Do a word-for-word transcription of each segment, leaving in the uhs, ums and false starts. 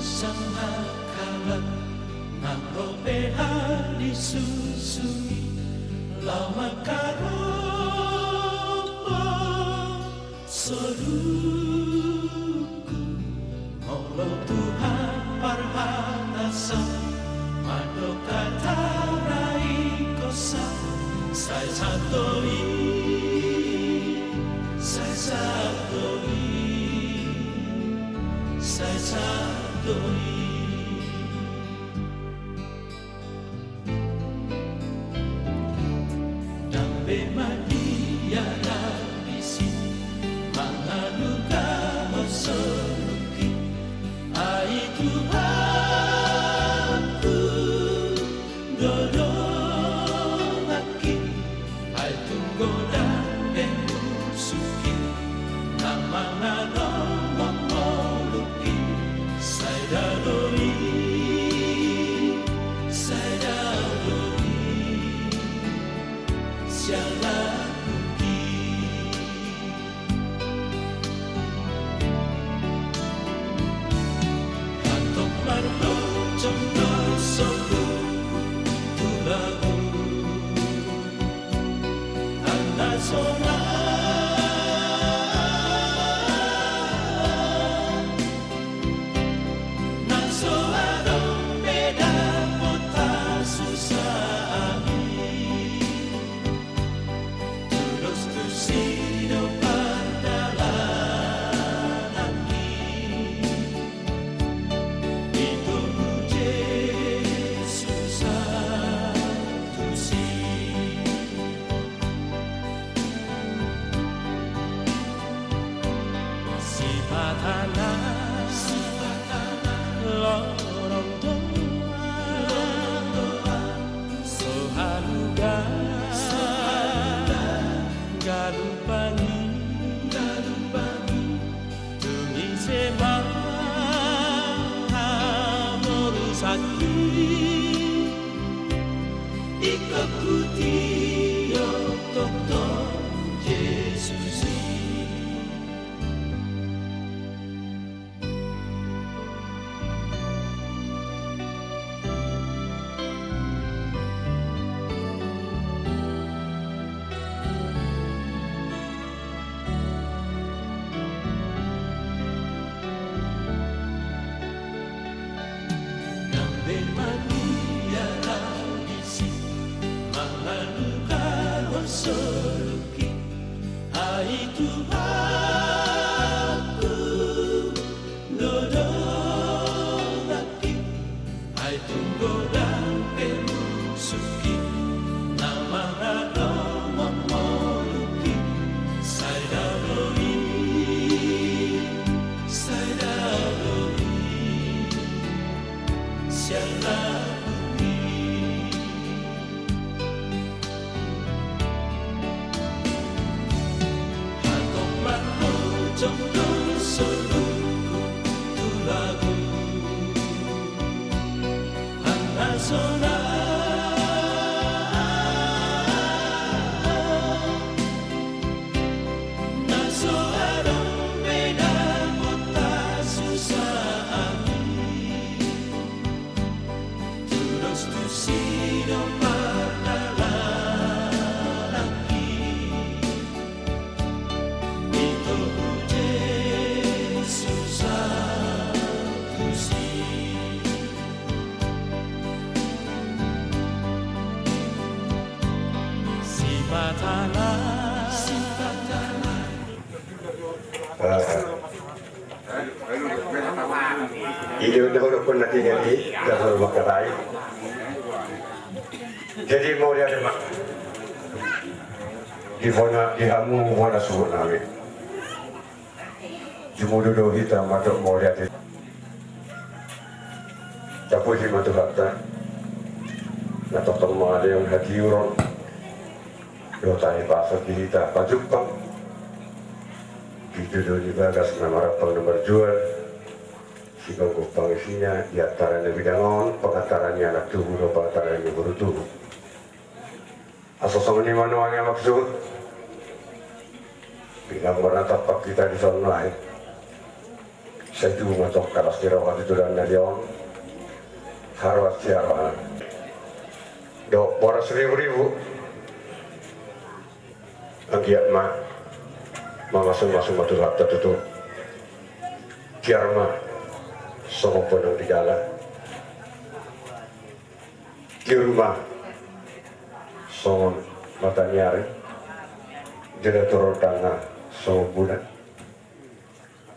Sangkap halak nang ro pe hali susungi, laho mangkaropo soluku. Molo Tuhan parhatasan, mandok hata na ingkon sai sahat do i, sai sahat do i, sai sahat do i. Ndang be madia na disi mangalugahon soluki, ai Tuhanku, dolonganki. Ai tung godang pe musungki na mangalomongoloki, sai dao do i, sai dao do i, siala kuki. Hatop marlojong do soluku tu lagu. Anna sonang na so adong be dapot hasusahi, tudos tusi do pardalananki. Itogu Jesus tusi. Sipata na, sipata na lorong doa, lorong doa, so haluga, so haluga, galupangi, galupangi. Tung ise ma hamorusanki, ingkon hutio tongtong Jesus i. Ndang be madia na disi mangalugahon soluki, ai Tuhanku, dolonganki. Ai tung godang pe musungki na mangalomongoloki, sai dao do i, sai dao do i, siala kuki. Hatop marlojong do soluku tu lagu. Anna sonang na so adong be dapot hasusahi, tudos tusi do pardalananki. Itogu Jesus tusi. Sipata na, sipata na. Ah. Ini udah udah pernah terjadi, dah baru makarai. Jadi mauliate ma di bona, di hamu bona suhut nami. Jumolo do hita mandok mauliate. Tapuji ma Tuhanta na tongtong mangalehon hatiuron dohot hahipason di hita pajumpang di jolo ni bagas na marampang na marjual, sigomgom pangisina di antara na bidang on, pangantaran ni anak tubu dohot pangantaran ni boru tubu. Asa songon i ma nuaeng amang suhut, di na marnatampak hita dison nuaeng. Sai tubu ma tongka las ni roha di tulang na di on. Haroan siara dohot boras ribu-ribu. Anggiat ma mamasu-masu ma tu hata tutu. Tiar ma songon bonang di jala. Tiur ma songon mata ni ari. Jala tu rondang na songon bulan.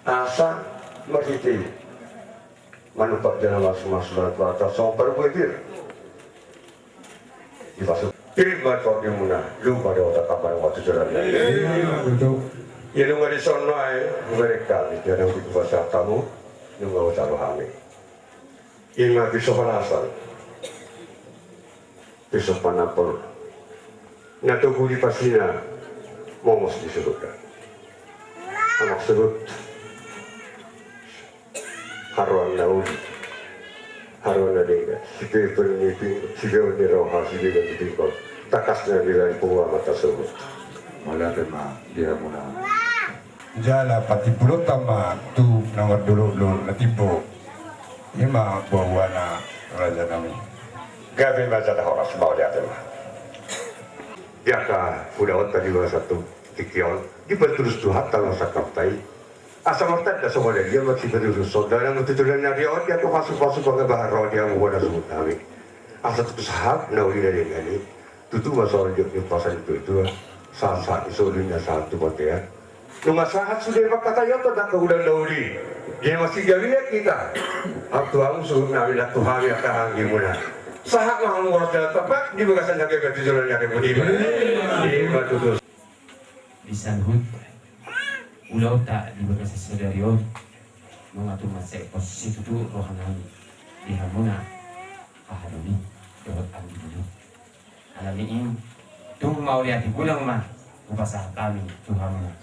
Asa marhite manumpak jala mamasu-masu na tu hata songon parbue pir. Dipasu pir ma tondimuna lupa dewata tambar waktu jalan. Ia nunga di sono ai. Mereka di jalan di kuasa tamu. Nunga ucap hami. Ima pisau panasan, pisau panapol na togu di pasina, momos di suhutna. Anak suhut, haroan na uli, haroan na denggan, sipeon ni ping, sipeon ni roha, sipeon ni pinggol, takkas na nilai pua mata suhut. Mauliate ma di hamuna. Jala patimbulonta ma tu na mardolok-dolok na timbo. Ima buabuana raja nami. Gabe ma jala horas, mauliate ma. Di angka ulaonta di bagasan tu tingki on, dipatulus Tuhanta ma sangkapta i. Asa martanda songon na dia ma sipatulus songon na ma tu tulang na di on, di angka pasu-pasu pangabahan roha di hamu bona suhut nami. Asa tutu sahat na uli na denggan i. Tutu ma songon jok ni umpasa ni tua-tua, sahat-sahat ni solu ninna sahat tu bontean. Nunga sahat sude pangkataion tu angka ulaon na uli. Dia masih gabe hita. Angka tu hamu suhut nami, nang tu hami angka anggimuna. Sahat ma hamu horas jala tumpak di bagasan na gabe tu joloan ni ari. Boti ma. Ima tutu. Di saluhut ulaonta di bagasan sadari on, nunga tung mansai pos situtu roha nami di hamuna, paha nami dohot anggimuna. Alani i, tung mauliate godang ma hupasahat hami tu hamuna.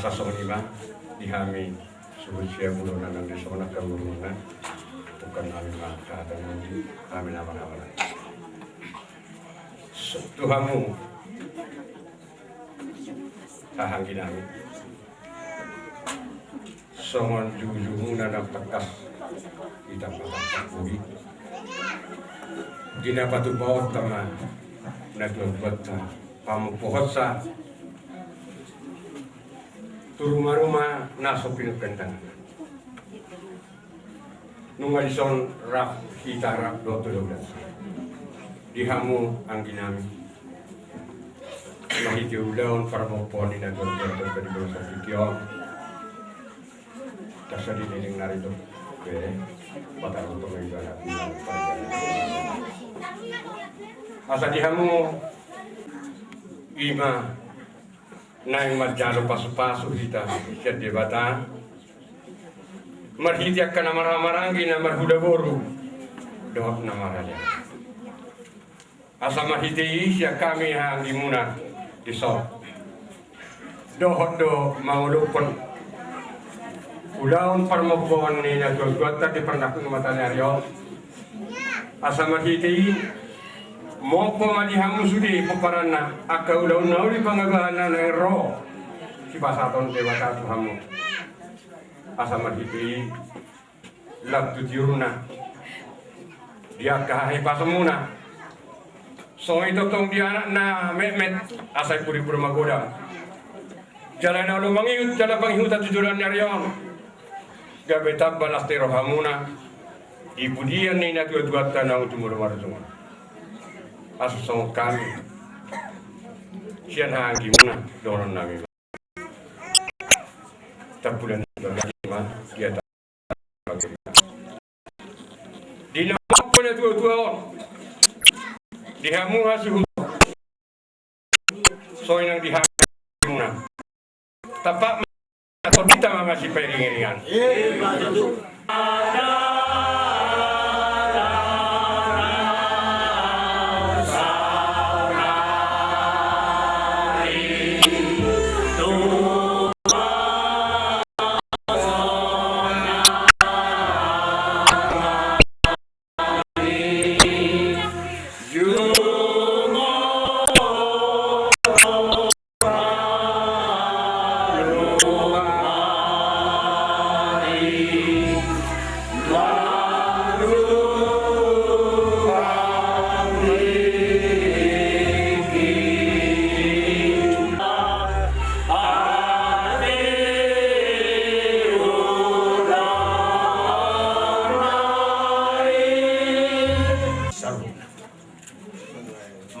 Songon i ma di hami suhut sian boru na nang di songon angka boruna. Bukan hami ma hata nang di hami nama nama. Tu hamu haha anggi nami, songon jujumuna na tangkas di tangkas bui di na patupahonta ma na tuan tuanta pamompohonsa tu ruma-ruma na so pinungka ni tangan. Nunga dison rap hita rap dohot tu daulat di hamu anggi nami. Marhite ulaon parmompohon ni na tuan tuanta di bangso hita on. Tasa di dinding nari do be patar untuk menjana. Asa di hamu ima naeng manjalo pasu-pasu hita sian Debata marhite angka na marhahamaranggi na marhula boru dohot na marhajana. Asa marhite i sian hami haha anggimuna dison dohot do mangolophon ulaon parmompohon ni na tuan tuanta di parnangkok ni mata ni ari on. Asa marhite i mompo ma di hamu sude pomparanna angka ulaon na uli pangabahan na naeng ro sipasahaton Debata tu hamu. Asa marhite i lam tu tiurna di angka hahipasonmuna. Songon i tongtong di anak na metmet asa i puripuri magodang jala na olo mangihut jala pangihutan tu joloan ni ari on. Gabe tamba las ni rohamuna di pudian ni na tuan tuanta naung jumolo marujung. Asa songon hami sian haha anggimuna dohonon nami ma tampulan ni bagani ma di atas di na mompo na tuatua on di hamu hasuhuton. Songon i nang di hamu na tampak ma na so hita ma masipairing-iringan.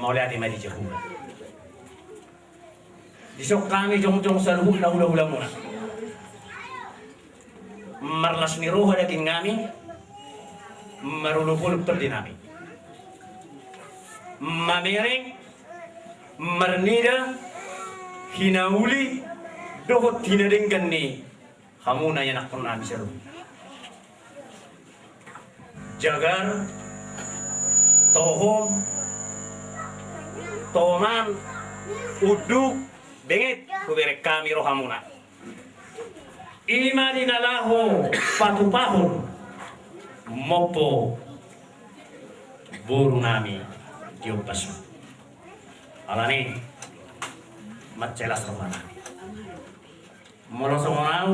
Mauliate ma di Jahowa. Dison hami jongjong saluhutna hulahulamuna. Marlas ni roha daging nami, marolopolop tondi nami. Mamereng, marnida hinauli dohot hinadenggan ni hamu na ianakhon nami saluhutna. Jagar, tohom, toman, unduk, benget, hubereng hami rohamuna. Ima di na laho patupahon mompo boru nami di ombas on. Alani mansai las roha nami. Molo songon au,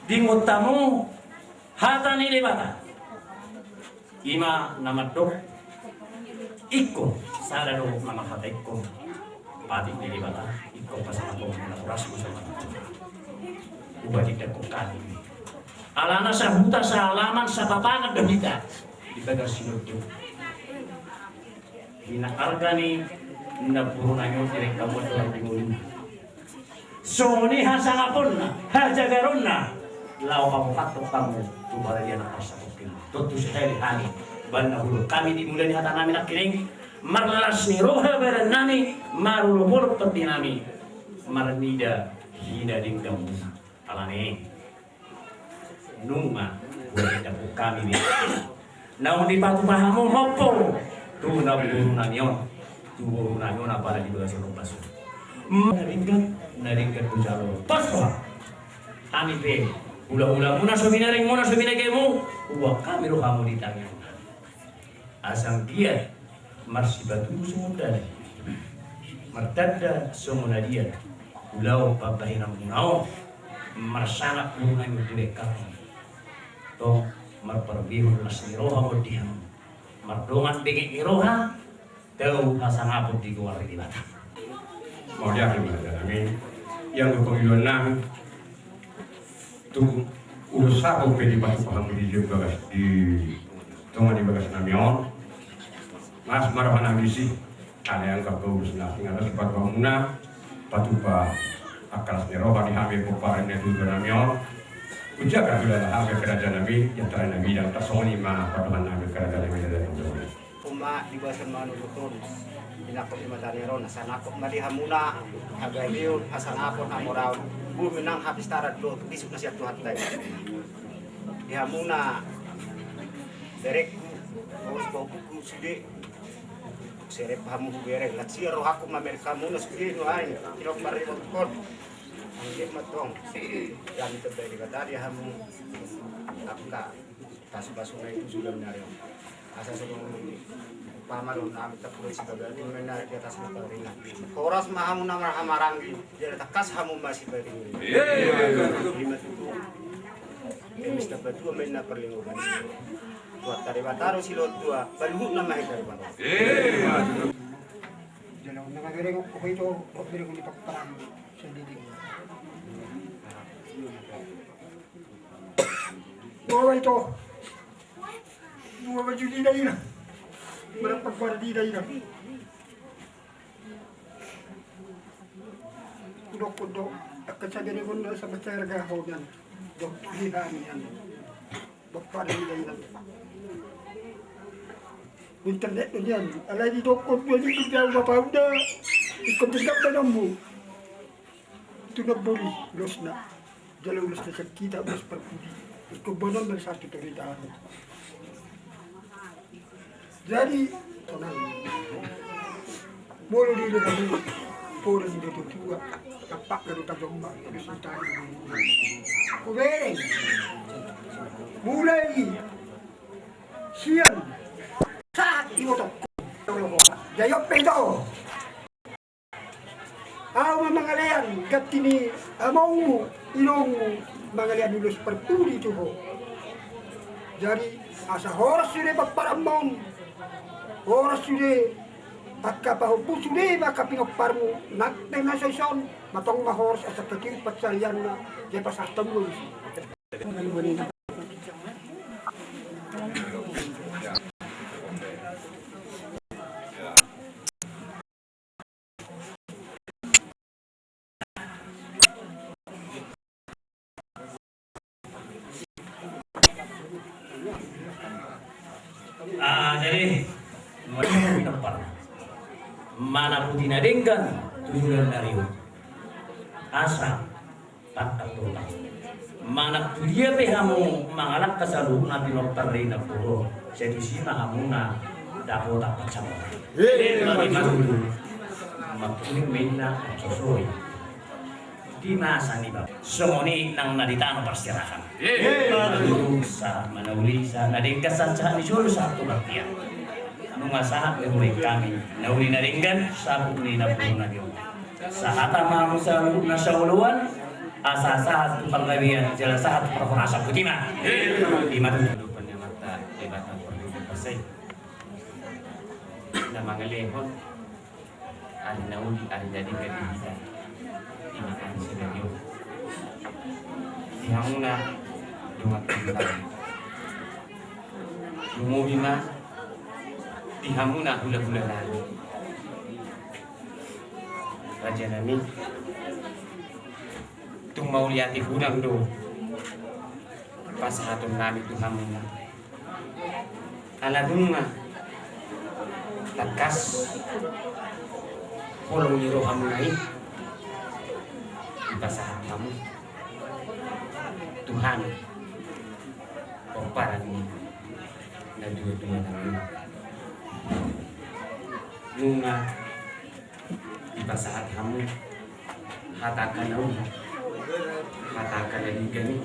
diingot hamu hata ni Debata. Ima na mandok, ingkon sada do na marhata ingkon. Patik ni Debata, ingkon pasahathon na horas ma songon. Ubatik dangkon hami. Alana sahuta saalaman sapapangan do hita di bagas sinonduk. Hinaarga ni namboru nami on di rengka muat dohot di ngolu. Songon i hasangaponna, hajagaronna, laho pamuhathon hamu tu baradia na parsapungkin. Tontu sahali hami, baen na hulor hami di mula ni hata nami nangkining, marlas ni roha badan nami, marolopolop tondi nami, marnida hinadengganmuna. Alani nunga buat dapot hami ni naung dipatupa hamu mompo tu namboru nami on, tu boru nami on apala di bagasan ombas on. Hinadenggan Na denggan do jalo. Pos roha. Hami pe, hulahulamuna so binaringmuna so binagemu, huboan hami rohamu di tangiang. Asa anggiat marsipatubu songon dalan, martanda songon adian, ulaon pambahenanmuna on, marsangap boru nami di bengkang on. Tong marparbehon las ni roha ma di hamu, mardongan benget ni roha, tau hasangapon di goar ni Debata. Mauliate ma nami, ianggo pangidoan nami, tu ulos sahat pe dipatupa hamu di bagas, di tonga ni bagas nami on. Las ma roha nami disi, alai angka ulos na singkat las patupa muna, patupa angka las ni roha di hami pomparan ni tutu nami on. Hujaga hulala hami angka raja nami, jatara nami dan tasongoni ma patupa nami angka raja nami dan. Uma di bagasan manogot on, di nangkok ni mata ni roha, asa nangkok ma di hamuna hagabeon, hasangapon, hamoraon, bumi nang hapistaran dohot bisuk na sian Tuhanta i. Di hamuna berengku, baoa pahompuku sude, serep hamu hubereng, lansia rohangku mamereng hamuna sude nuaeng, tinomparna on. Anggiat ma tong, lami tamba Debata di hamu, angka pasupasuna i tu sude nari on. Asa songon umpama do nami tapulai sibagati menari di atas mata ringan. Horas ma hamu na marhamaranggi, jala tangkas hamu masiparingi. Ima tutu. Emis tapatua ma inna parlinggoman. Tuhanta Debata do silehon tua, paluhutna ma hita di panoa. Jala on na magereng, oh, itu, oh, bereng di paparan sendiri. Dua ito. Dua baju di daerah. Berapa bar di daerah. Udah kudo, akan saya jadi guna sama saya harga honan. Dok, di hamian. Berapa di daerah. Internet tu nian. Alai di dokon dua di kerja apa udah. Ikut tidak pada mu. Itu na boli, losna. Jala ulos na sian hita, ulos parpudi. Ikut bonon dari satu cerita aku. Jadi, tenang. Molo di dalam ini, pola di dalam tua, nampak dari tajam, terus ditarik. Kubereng. Mulai. Sian. Sahat ibotok. Jayok pedo. Ahu ma mangalean ganti ni amongmu, inongmu, mangalean ulos parpudi tu ho. Jadi asa horas sude paparanmon, horas sude angka pahompu, sude ma angka pinomparmu, nang pe na so ison, matong ma horas asa tatiur pansarianna, jadi pasahatonmu. Ah, jadi, mana putih na denggan, tujuan dari asa. Tangkap tongkap. Manang tu dia pe hamu mangalangka saluhutna pinompar ni napuho, sai tusi ma hamuna dapotan pansamotan. Ima tutu. Mangkuling ma inna, sosoi. Di masa ni bapa. Songon i nang na di tano parserahan. Ima tutu, sahat ma na uli, sahat na denggan, sahat sahat ni solu, sahat tu bontean. Nunga sahat ni hami, na uli na denggan, sahat ni napuho na denggan. Sahat ma hamu saluhutna saoloan, asa sahat tu panggabean, jala sahat tu parhorasan. Botima. Ima tutu. Dohot ni Amanta Debata parlinggoman i. Na mangalehon ari na uli, ari na denggan di hita. Ima ari sadari on. Di hamuna dongan tulang. Lumobi ma di hamuna hulahula nami. Raja nami, tung mauliate godang do pasahaton nami tu hamuna. Ala nunga tangkas holong ni rohamuna i dipasahat hamu tu hami pomparan ni natuatua nami. Nunga dipasahat hamu Hata angka na uli, hata angka na denggan i,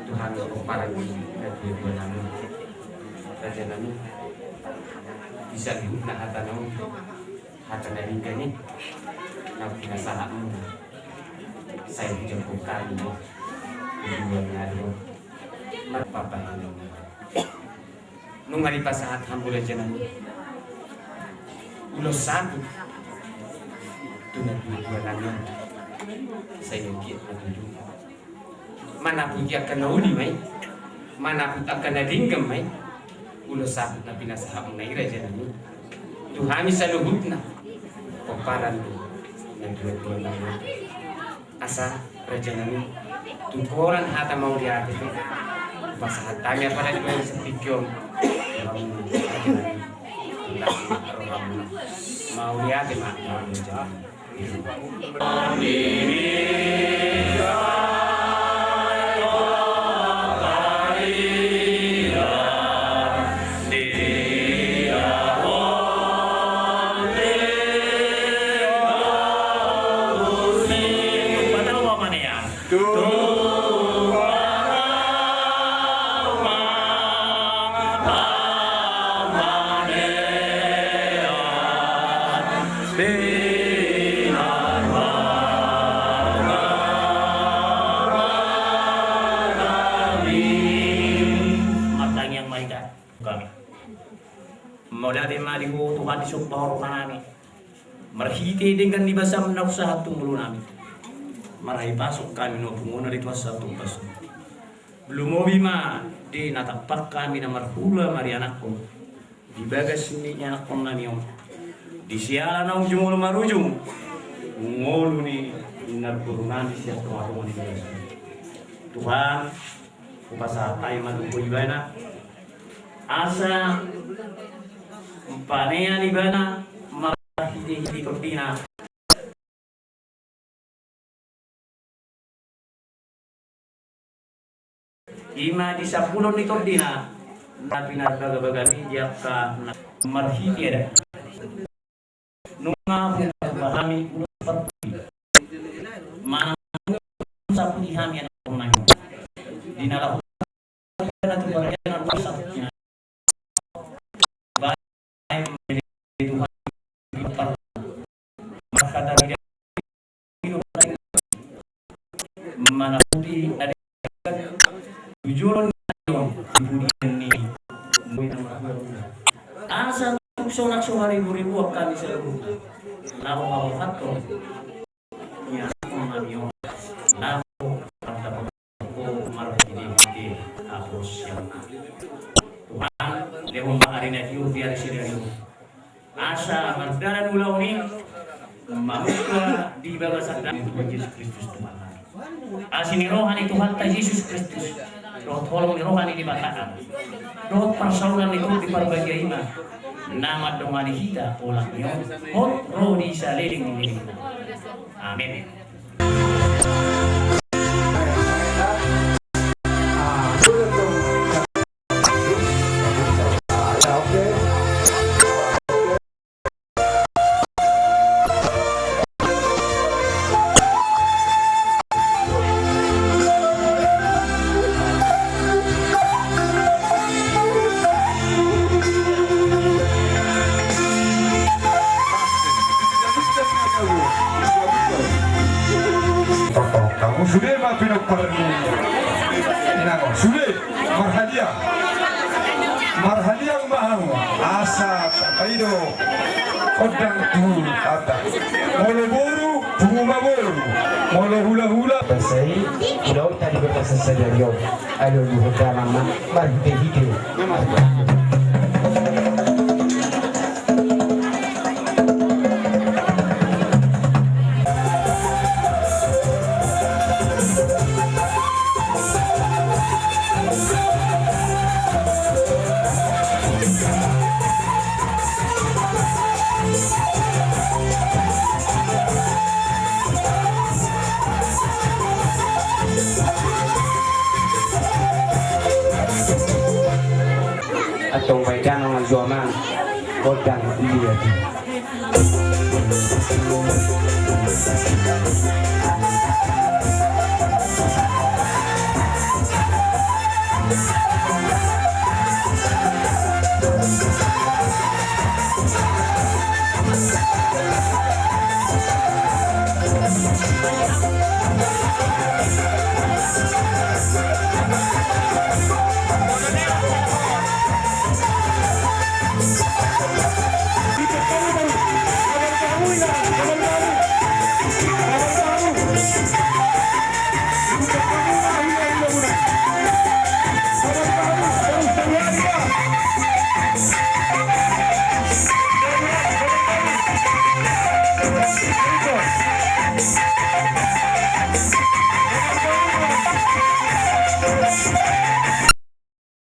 tu hami pomparan ni na tuatua nami, raja nami. Di saluhutna hata na uli, hata na denggan i, na pinasahatmuna, sai dijangkon hami do di dua ni ari on marpapahenan. Nunga dipasahat hamu raja nami ulos saput tu na tuatua nami on, sai anggiat ma tutu manaputi angka na uli ma i, manaput angka na denggan ma i, ulos saput na pinasahatmuna i raja nami, tu hami saluhutna pomparan ni na tuatua nami on. Asa raja nami, tu holan hata mauliate, pasahat hami apala di bagasan tingki on. Mauliate ma, mauliate ma. Martangiang ma hita. Hami mauliate ma di Ho Tuhan, disomba Ho roha nami marhite denggan ni basam na husahat tu ngolu nami. Marhite pasuk hami na punguan di tuan satu pasuk. Lumobi ma di na tampak hami na marhula marianakhon di bagas ni ianakhon nami on, di siala na ujung olo marujung ngolu ni inna boru nami sian tongatonga ni bagas. Tuhan, hupasahat hami ma tu Ho ibana, asa panean ibana marhitehite tondina. Ima di sapulon ni tondina na pinarbagabagami di angka na marhite adat. Nunga hupasahat hami ulos parpudi manang saputi hami anak pemain di na laho na tu bagian ulos saputi na baik. Tuhan, marhata di manaputi na denggan tu jolo ni on di pudian ni. Asa tung sonang so mariburibu angka ni saluhut laho habohathon ni anak on nami on laho marhitehite haporseaon. Tuhan, lehon ma ari na tio di ari sadari on asa mardalan ulaon i mamungka di bagasan Tuhan Jesus Kristus Tuhan nami. Asi ni roha ni Tuhanta Jesus Kristus dohot holong ni roha ni Debata dohot parsaulian ni Tondi Parbadia i ma na mandongani hita olat ni on hot ro di saleleng ni lelengna. Amen. Sude ma pinompar ni inang on, sude. Marhadiang. Marhadiang ma hamu. Asa tapaido gondang tu hata. Molo boru, pungu ma boru. Molo hulahula. Basa i, ulaonta di bagasan sadari on. Alualuhon damang ma marhitehite. Antong baen damang ma jo amang gondang liat i.